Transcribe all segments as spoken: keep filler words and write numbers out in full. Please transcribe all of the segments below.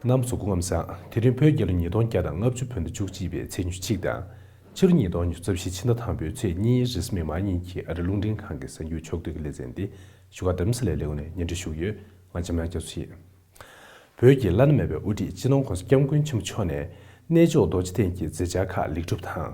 རྣམ་པ་ཚོ་སྐུ་ཁམས་བཟང་། དེ་རིང་བོད་རྒྱལ་ལོ་ཉིས་སྟོང་བརྒྱ་དང་ལྔ་བཅུ་བོད་ཟླ་བཅུ་གཅིག་པའི་ཚེས་ཉི་ཤུ་གཅིག་དང་། ཕྱི་ལོ་ཉིས་སྟོང་ཉི་ཤུ་རྩ་བཞི་ཕྱི་ཟླ་དང་པོའི་ཚེས་གཉིས་རེས་གཟའ་མིག་དམར་ཉིན་གྱི་ཨ་རི་རླུང་འཕྲིན་ཁང་གི་གསར་འགྱུར་ཕྱོགས་བསྡུས་ཀྱི་ལེ་ཚན་འདི་བཞུགས་སྒར་རྡ་རམ་ས་ལའི་ལས་ཁུངས་ནས་སྙན་སྒྲོན་ཞུ་གི་ཡོད། ང་འཇམ་དབྱངས་རྒྱ་མཚོ་ཡིན། བོད་ཀྱི་བླ་ན་མེད་པའི་དབུ་ཁྲིད་སྤྱི་ནོར་༸གོང་ས་༸སྐྱབས་མགོན་ཆེན་པོ་མཆོག་ནས་གནས་མཆོག་རྡོ་རྗེ་གདན་གྱི་མཛད་འཆར་ཁག་ལེགས་གྲུབ་དང་།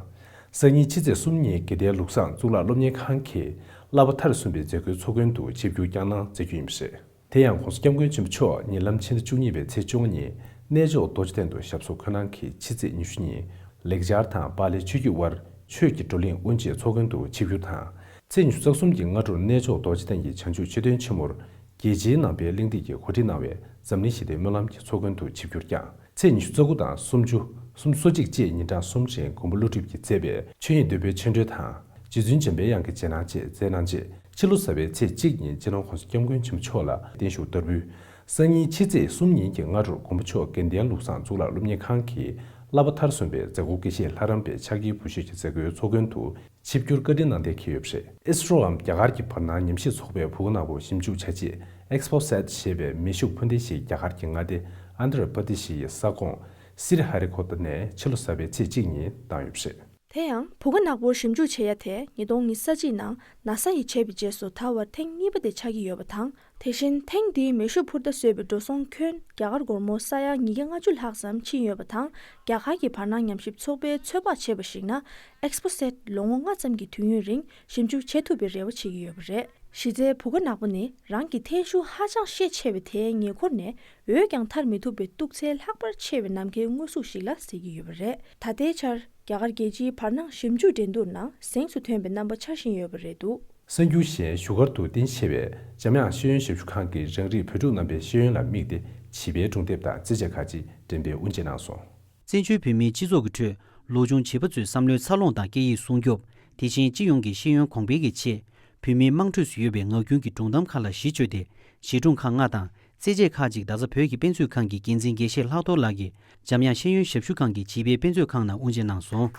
སང་ཉིན་ཕྱི་ཚེས་གསུམ་ཉིན་དགེ་ལྡན་ལུགས་བཟང་གཙུག་ལག་སློབ་གཉེར་ཁང་གི་བསླབ་པ་མཐར་སོན་པའི་མཛད་སྒོའི་ཚོགས་མགོན་དུ་ཆིབས་བསྒྱུར་བསྐྱངས་གནང་མཛད་རྒྱུ་ཡིན་པ་རེད། དེ་ཡང་༸གོང་ས་༸སྐྱབས་མགོན་ཆེན་པོ་མཆོག་ཉེ་ལམ་ཕྱི་ཟླ་བཅུ་གཉིས་པའི་ཚེས་བཅོ་ལྔ་ཉིན་གནས་མཆོག་རྡོ་རྗེ་གདན་དུ་ཞབས་སོར་འཁོད་གནང་གིས་ཕྱི་ཚེས་ཉི་ཤུ་ཉིན་ལེགས་སྦྱར་དང་པཱ་ལིའི་ཆོས་བརྒྱུད་དབར་ཆོས་ཀྱི་བགྲོ་གླེང་དབུ་འབྱེད་ཚོགས་མགོན་དུ་ཆིབས་བསྒྱུར་དང་། ཚེས་ཉི་ཤུ་རྩ་གསུམ་གྱི་སྔ་དྲོར་གནས་མཆོག་རྡོ་རྗེ་གདན་གྱི་བྱང་ཆུབ་མཆོད་རྟེན་ཆེན་མོར་རྒྱལ་སྤྱིའི་ནང་པའི་གླེང་སྟེགས་ཀྱིས་གོ་སྒྲིག་གནང་བའི་འཛམ་གླིང་ཞི་བདེའི་སྨོན་ལམ་གྱི་ཚོགས་མགོན་དུ་ཆིབས་བསྒྱུར་བསྐྱངས། ཚེས་ཉི་ཤུ་རྩ་དགུ་དང་གསུམ་བཅུ། གསུམ་སོ་གཅིག་བཅས་ཉིན་གྲངས་གསུམ་རིང་མགོན་པོ་ཀླུ་སྒྲུབ་ཀྱིས་མཛད་པའི་ཆོས་ཉིད་འདུས་པའི་ཆོ་འཕྲུལ་དང་། རྗེ་བཙུན་འཇམ་པའི་དབྱངས་ཀྱི་རྗེས་གནང་བཅས་མཛད་གནང་རྗེས། ཕྱི་ལོ་གསར་པའི་ཚེས་གཅིག་ཉིན་སྤྱི་ནོར་༸གོང་ས་༸སྐྱབས་མགོན་ཆེན་པོ་མཆོག་ལ་བརྟན་བཞུགས་བསྟར་འབུལ། སང་ཉིན་ཕྱི་ཚེས་གསུམ་ཉིན་གྱི་སྔ་དྲོར་མགོན་པོ་མཆོག་དགེ་ལྡན་ལུགས་བཟང་གཙུག་ལག་སློབ་གཉེར་ཁང་གི་བསླབ་པ་མཐར་སོན་པའི་མཛད་སྒོ་དགེ་བཤེས་ལྷ་རམས་པའི་ཕྱག་འཁྱེར་འབུལ་ཞུས་ཀྱི་མཛད་སྒོའི་ཚོགས་མགོན་དུ་ཆིབས་བསྒྱུར་བཀའ་དྲིན་གནང་གཏན་འཁེལ་ཡོད་པ་རེད། ཨེ་སི་ཀྲོའམ་རྒྱ་གར་གྱི་བར་སྣང་ཉམས་ཞིབ་ཚོགས་པས་བུ་ག་ནག་པོ་ཞིབ་འཇུག་བྱ་ཆེད་Expo Set ཞེས་པའི་མེ་ཤུགས་འཕུར་མདེལ་ཞིག་རྒྱ་གར་གྱི་མངའ་སྡེ་ཨན་དྷ་ར་པར་དེ་ཤི་ཡི་ས་ཁོངས་སི་རི་ཧ་རི་ཁོ་ཐ་ནས་ཕྱི་ལོ་གསར་པའི་ཚེས་གཅིག་ཉིན་བཏང་ཡོད་པ་རེད། དེ་ཡང་བུ་ག་ནག་པོར་ཞིབ་འཇུག་བྱེད་ཡ་དེ་ཉིས་སྟོང་ཉི་ཤུ་རྩ་གཅིག་ནང་ན་ས་ཡིས་བྱས་པའི་རྗེས་སུ་ད་བར་ཐེངས་གཉིས་པ་དེ་ཆགས་ཀྱི་ཡོད་པ་དང་། དེ་བཞིན་ཐེངས་འདིའི་མེ་ཤུགས་འཕུར་མདའ་བཟོས་པའི་འགྲོ་སོང་ཁྱོན་རྒྱ་གར་སྒོར་མོ་ས་ཡ་ཉིས་བརྒྱ་ལྔ་བཅུ་ལྷག་ཙམ་ཕྱིན་ཡོད་པ་དང་། རྒྱ་གར་གྱི་བར་སྣང་ཉམས་ཞིབ་ཚོགས་པས་ཚོད་དཔག་བྱས་པར་གཞིགས་ན། Expo Set ལོ་ངོ་ལྔ་ཙམ་གྱི་དུས་ཡུན་རིང་ཞིབ་འཇུག་བྱེད་ཐུབ་པའི་རེ་བ་བྱེད་ཀྱི་ཡོད་པ་རེད། གཞི་རྩའི་བུ་ག་ནག་པོ་ནི་རང་གི་ཐན་ཤུགས་ཧ་ཅང་ཤས་ཆེ་བས་དེའི་ཉེ་འཁོར་ནས་འོད་ཀྱང་ཐར་མི་ཐུབ་པའི་སྟུག་ཚད་ལྷག་པར་ཆེ་བའི་ནམ་མཁའི་དངོས་གཟུགས་ཤིག་ལ་ཟེར་གྱི་ཡོད་པ་རེད། ད་ལྟའི་ཆར་རྒྱ་གར་རྒྱལ་སྤྱིའི་བར་སྣང་ཞིབ་འཇུག་འགྲན་བསྡུར་ནང་གཟེངས་སུ་ཐོན་པའི་རྣམ་པ་འཆར་བཞིན་ཡོད་པ་རེད་འདུག། གསར་འགྱུར་གཞན་བཞུགས་སྒར་དུ་རྟེན་གཞི་བྱས་པའི་འཇམ་དབྱངས་ཤེས་ཡོན་ཞབས་ཞུ་ཁང་གིས་རང་རིགས་བོད་ཕྲུག་རྣམ་པའི་ཤེས་ཡོན་ལ་དམིགས་ཏེ་བྱིས་པའི་སྒྲུང་དེབ་དང་རྩེད་ཆས་ཁག་ཅིག་འགྲེམས་སྤེལ་དབུ་འབྱེད་གནང་སོང་། བཙན་བྱོལ་བོད་མིའི་སྤྱི་ཚོགས་ཀྱི་ཁྲོད་ལོ་ཆུང་བྱིས་པ་ཚོའི་བསམ་བློའི་འཚར་ལོངས་དང་སྐད་ཡིག་སྲུང་སྐྱོབ། དེ་བཞིན་སྤྱི་ཡོངས་ཀྱི་ཤེས་ཡོན་གོང་འཕེལ་གྱི་ཆེད། བོད་མིའི་དམངས་ཁྲོད་སུ་ཡོད་པའི་ངག་རྒྱུན་གྱི་སྒྲུང་གཏམ་ཁག་ལ་གཞི་བཅོལ་ཏེ། བྱིས་སྒྲུང་ཁག་ལྔ་དང་རྩེད་ཆས་ཁག་ཅིག་རྡ་ས་བོད་ཀྱི་དཔེ་མཛོད་ཁང་གི་འགན་འཛིན་དགེ་བཤེས་ལྷག་རྡོར་ལགས་ཀྱིས་འཇམ་དབྱངས་ཤེས་ཡོན་ཞབས་ཞུ་ཁང་གི་བྱིས་པའི་དཔེ་མཛོད་ཁང་ནང་དབུ་འབྱེད་གནང་སོང་།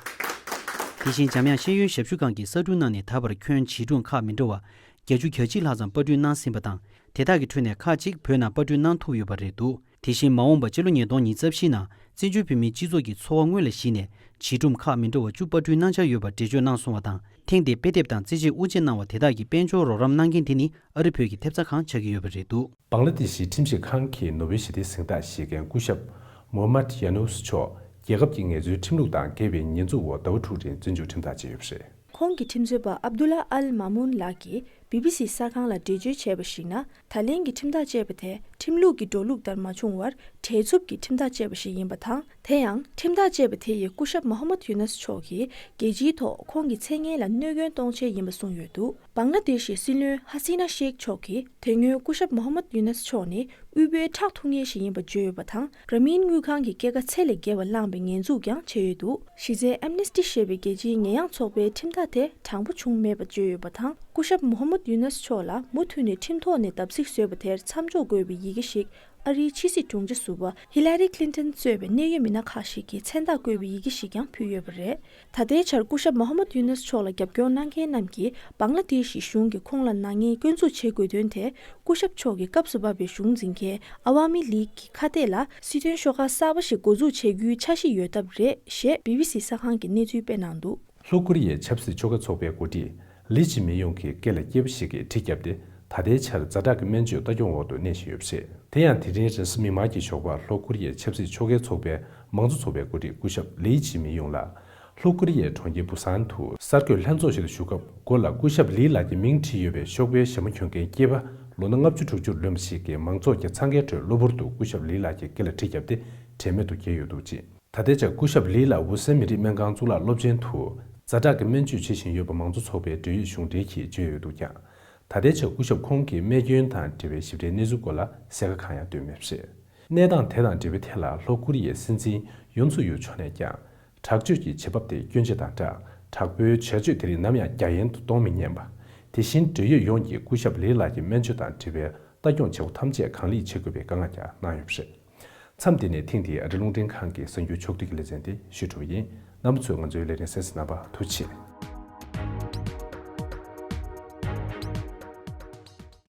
དེ་བཞིན་འཇམ་དབྱངས་ཤེས་ཡོན་ཞབས་ཞུ་ཁང་གིས་གསར་སྒྲུང་ནང་ནས་ད་བར་ཁྱོན་བྱིས་སྒྲུང་ཁག་མི་འདྲ་བ་བརྒྱད་ཅུ་གྱ་གཅིག་ལྷག་ཙམ་པར་སྐྲུན་གནང་ཟིན་པ་དང་། དེ་དག་གི་ཁྲོད་ནས་ཁག་ཅིག་བོད་ནང་པར་སྐྲུན་གནང་ཐུབ་ཡོད་པ་རེད་འདུག། དེ་བཞིན་མ་འོངས་པར་ཕྱི་ལོ་ཉིས་སྟོང་ཉི་ཤུ་རྩ་བཞི་ནང་བཙན་བྱོལ་བོད་མིའི་སྤྱི་ཚོགས་ཀྱི་འཚོ་བ་དངོས་ལ་གཞིགས་ནས་བྱིས་སྒྲུང་ཁག་མི་འདྲ་བ་བཅུ་པར་སྐྲུན་གནང་འཆར་ཡོད་པ་འགྲེལ་བརྗོད་གནང་སོང་བ་དང་། ཐེངས་འདིའི་དཔེ་དེབ་དང་རྩེད་ཆས་དབུ་འབྱེད་གནང་བ་དེ་དག་གི་དཔལ་འབྱོར་རོགས་རམ་གནང་མཁན་དེ་ནི་ཨ་རི་བོད་ཀྱི་ཐེབས་རྩ་ཁང་ཆགས་ཀྱི་ཡོད་པ་རེད་འདུག། བང་ལ་དེ་ཤི་ཁྲིམས་ཞིབ་ཁང་གིས་ནོ་བེལ་ཞི་བདེའི་གཟེངས་རྟགས་བཞེས་མཁན་སྐུ་ཞབས་མོ་ཧམ་མད་ཡ་ནུས་མཆོག་རྒྱལ་ཁབ་ཀྱི་ངལ་རྩོལ་ཁྲིམས་ལུགས་དང་འགལ་བའི་ཉེས་འཛུགས་འོག་ཟླ་བ་དྲུག་རིང་བཙོན་འཇུག་ཁྲིམས་ཐག་བཅད་ཡོད་པ་རེད། ཁོང་གི་ཁྲིམས་རྩོད་པ་ཨབ་དུ་ལ་ཨལ་མ་མུན་ལགས་ཀྱིས་བི་བི་སི་གསར་ཁང་ལ་འགྲེལ་བརྗོད་བྱས་པར་གཞིགས་ན། ད་ལན་གྱི་ཁྲིམས་ཐག་བཅད་པ་དེ་ཁྲིམས་ལུགས་ཀྱི་འགྲོ་ལུགས་ལྟར་མ་བྱུང་བར་བྲེལ་འཚུབ་ཀྱིས་ཁྲིམས་ཐག་བཅད་པ་ཞིག་ཡིན་པ་དང་། དེ་ཡང་ཁྲིམས་ཐག་བཅད་པ་དེ་ཡིས་སྐུ་ཞབས་མོ་ཧམ་མད་ཡུ་ནས་མཆོག་གིས་རྒྱལ་སྤྱིའི་ཐོག་ཁོང་གི་མཚན་སྙན་ལ་གནོད་སྐྱོན་གཏོང་ཆེད་ཡིན་པ་གསུངས་ཡོད་འདུག། བང་ལ་དེ་ཤི་སྲིད་བློན་ཧ་སི་ན་ཤེག་མཆོག་གིས་དེ་སྔོན་སྐུ་ཞབས་མོ་ཧམ་མད་ཡུ་ནས་མཆོག་ནི་དབུལ་པོའི་ཁྲག་འཐུང་མཁན་ཞིག་ཡིན་པ་བརྗོད་ཡོད་པ་དང་། གྷ་ར་མིན་དངུལ་ཁང་གི་སྐྱེད་ཀ་ཚད་ལས་བརྒལ་བ་བླངས་པའི་ཉེས་འཛུགས་ཀྱང་བྱས་ཡོད་འདུག། གཞི་རྩའི་ཨེམ་ནེ་སི་ཊི་ཞེས་པའི་རྒྱལ་སྤྱིའི་ཉེས་ཡངས་ཚོགས་པས་ཁྲིམས་ཐག་དེ་དྲང་པོ་བྱུང་མེད་པ་བརྗོད་ཡོད་པ་དང་། སྐུ་ཞབས་མོ་ཧམ་མད་ཡུ་ནས་མཆོག་ལ་མུ་མཐུད་ནས་ཁྲིམས་ཐོག་ནས་བརྡབ་གསིག་བཟོས་པ་དེར་མཚམས་འཇོག་དགོས་པའི་ཡི་གེ་ཞིག་ཨ་རིའི་ཕྱི་སྲིད་དྲུང་ཆེ་ཟུར་པ་ཧི་ལ་རི་ཁི་ལིན་ཏོན་གཙོས་པའི་གནད་ཡོད་མི་སྣ་ཁག་ཞིག་གིས་མཚན་རྟགས་བཀོད་པའི་ཡི་གེ་ཞིག་ཀྱང་ཕུལ་ཡོད་པ་རེད། ད་ལྟའི་ཆར་སྐུ་ཞབས་མོ་ཧམ་མད་ཡུ་ནས་མཆོག་ལ་རྒྱབ་སྐྱོར་གནང་མཁན་རྣམས་ཀྱིས་བང་ལ་དེ་ཤི་གཞུང་གིས་ཁོང་ལ་ནག་ཉེས་སྐྱོན་འཛུགས་བྱེད་དགོས་དོན་དེ། སྐུ་ཞབས་མཆོག་གི་སྐབས་སུ་བབས་པའི་གཞུང་འཛིན་མཁན་ཨ་ཝ་མི་ལིག་གི་ཁ་གཏད་ལ་སྲིད་དོན་ཤོག་ཁག་གསར་པ་ཞིག་འགོ་འཛུགས་བྱེད་རྒྱུའི་འཆར་གཞི་ཡོད་སྟབས་རེད་ཞེས་བི་བི་སི་གསར་ཁང་གིས་གནས་ཚུལ་སྤེལ་གནང་འདུག། ལྷོ་ཀོ་རི་ཡའི་ཆབ་སྲིད་ཕྱོགས་འགལ་ཚོགས་པའི་འགོ་ཁྲིད་ལི་ཇི་མིན་ཡུང་གི་སྐེ་ལ་སྐྱེས་པ་ཞིག་གིས་གྲི་བརྒྱབ་སྟེ། ད་ལྟའི་ཆར་ཛ་དྲག་གི་སྨན་བཅོས་ལྟ་སྐྱོང་འོག་ཏུ་གནས་བཞིན་ཡོད་པ་རེད། དེ་ཡང་དེ་རིང་རེས་གཟའ་མིག་དམར་གྱི་ཞོགས་པར་ལྷོ་ཀོ་རི་ཡའི་ཆབ་སྲིད་ཕྱོགས་འགལ་ཚོགས་པའི་མང་གཙོ་ཚོགས་པའི་འགོ་ཁྲིད་སྐུ་ཞབས་ལི་ཇི་མིན་ཡུང་ལ། ལྷོ་ཀོ་རི་ཡའི་གྲོང་ཁྱེར་བུ་སན་དུ་གསར་འགོད་ལྷན་ཚོགས་ཤིག་ཏུ་ཞུགས་སྐབས། མགོ་ལ་སྐུ་ཞབས་ལི་ལགས་ཀྱི་མིང་བྲིས་ཡོད་པའི་ཤོག་བུའི་ཞྭ་མོ་གྱོན་མཁན་སྐྱེས་པ་ལོ་ན་ལྔ་བཅུ་དྲུག་ཅུར་ལོན་པ་ཞིག་གིས་མང་ཚོགས་ཀྱི་འཚང་ཁའི་ཁྲོད་གློ་བུར་དུ་སྐུ་ཞབས་ལི་ལགས་ཀྱི་སྐེ་ལ་གྲི་བརྒྱབ་སྟེ་དྲན་མེད་དུ་བསྐྱལ་ཡོད་འདུག་ཅེས། ད་ལྟའི་ཆར་སྐུ་ཞབས་ལི་ལགས་ཝུ་སན་མི་རིགས་སྨན་ཁང་གཙུག་ལག་སློབ་ཆེན་དུ་ཛ་དྲག་གི་སྨན་བཅོས་བྱེད་བཞིན་ཡོད་པ་མང་གཙོ་ཚོགས་པའི་འབྲེལ་ཡོད་གཞུང་འབྲེལ་གྱིས་བརྗོད་ཡོད་འདུག་ཀྱང་། ད་ལྟའི་ཆར་སྐུ་ཞབས་ཁོང་གི་རྨས་སྐྱོན་དང་འབྲེལ་བའི་ཞིབ་ཕྲའི་གནས་ཚུལ་སྐོར་ལ་གསལ་ཁ་གང་ཡང་བཏོན་མེད་པ་རེད། གནས་སྟངས་དེ་དང་འབྲེལ་བའི་ཐད་ལ་ལྷོ་ཀོ་རི་ཡའི་སྲིད་འཛིན་ཡོན་སུག་ཡོལ་མཆོག་ནས་ཀྱང་། དྲག་སྤྱོད་ཀྱི་བྱེད་བབ་དེ་སྐྱོན་ཆ་དང་སྦྲགས། དྲག་པོའི་བྱ་སྤྱོད་དེ་རིགས་ནམ་ཡང་རྒྱ་ཡན་དུ་གཏོང་མི་ཉན་པ། དེ་བཞིན་འབྲེལ་ཡོད་ཡོངས་ཀྱིས་སྐུ་ཞབས་ལི་ལགས་ཀྱི་སྨན་བཅོས་དང་འབྲེལ་བའི་ལྟ་སྐྱོང་བྱེད་སྒོ་ཐམས་ཅད་གང་ལེགས་བྱེད་དགོས་པའི་བཀའ་མངགས་ཀྱང་གནང་ཡོད་པ་རེད། མཚམས་འདི་ནས་ཐེངས་འདིའི་ཨ་རི་རླུང་འཕྲིན་ཁང་གི་གསར་འགྱུར་ཕྱོགས་བསྡུས་ཀྱི་ལེ་ཚན་དེ་ཞུས་གྲུབ་པ་ཡིན། རྣམ་པ་ཚོས་ང་ཚོའི་ལས་རིམ་གསན་གཟིགས་གནང་བར་ཐུགས་རྗེ་ཆེ།